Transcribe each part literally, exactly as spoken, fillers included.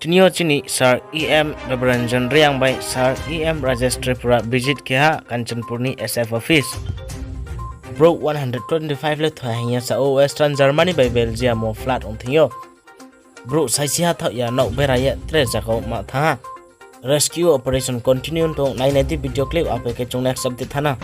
Tini yo chini Sir E M Debaranjan Reang bai Sir E M Rajesh Tripura visit khe ha Kanchanpur ni S F office. Brouh one hundred twenty five le thoi hing ye sa ou Western Germany bai Belgium wo flood ong thing yo. Brouh saisi ha thaoh ya nouh bera ye tre zaga wo ma thanng ha. Rescue operation continue tong, nainai di video clip, apai khe chung next update thanng na.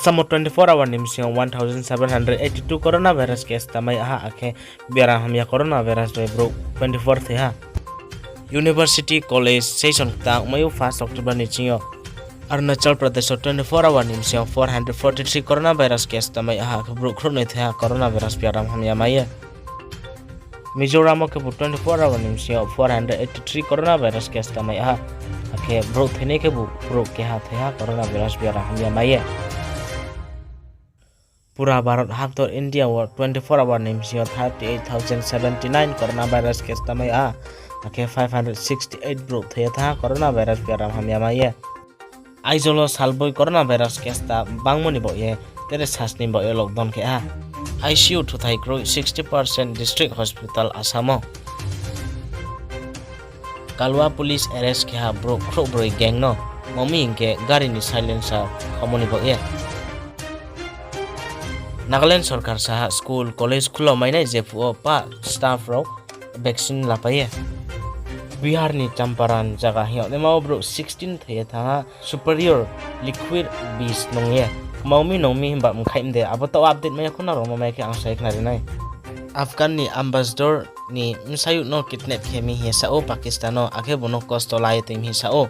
Assam wo twenty four hour ni bsing yo one thousand seven hundred eighty two coronavirus case tamai ha, akhe biaram hamya coronavirus bai brouh twenty four thoi ha. University, college session kta ongmai ou first October ni bsing yo. Arunachal Pradesh wo twenty four hour ni bsing yo four hundred forty three coronavirus case tamai ha, akhe brouh khrouhnoi thoi ha coronavirus biaram hamya mai ye. Mizoram wo khebu twenty four hour ni bsing yo four hundred eighty three coronavirus case tamai ha, akhe brouh thoinai khebu brouh keha thoi ha coronavirus biaram hamya mai ye. Pura Bharat habdor India wo twenty four hour ni bsing yo thirty eight thousand seventy nine coronavirus case tamai ha, akhe five hundred sixty eight brouh thoi ye thanng ha coronavirus biaram hamya mai ye. Aizawl wo salboi coronavirus case ta bangmo ni baoh ye tere sasni baoh ye lockdown khe ha. I C U thuthai kroi sixty percent district hospital Assam wo. Kalwa police arrest khe ha brouh khrouhbroi gang no, mami hing khe gari ni silencer khaomo ni baoh ye. Nagaland sorkar sa ha school, college khulo mainai jephuh wo pa staff rao vaccine lapai ye. Bihar ni Champaran zaga hing yagnaima wo brouh sixteen thoi ye thanng ha superior liquid bis nung ye. Kmaomi nungmi himba mkhaih mde, abo taoh update mai ya khou nrao no mai khe ang sai khnari nai. Afghan ni ambassador ni bsayouh no kidnap khe mi hing ye sa ou Pakistan no, akhe bung no kosto la ye tong mi hing sa ou.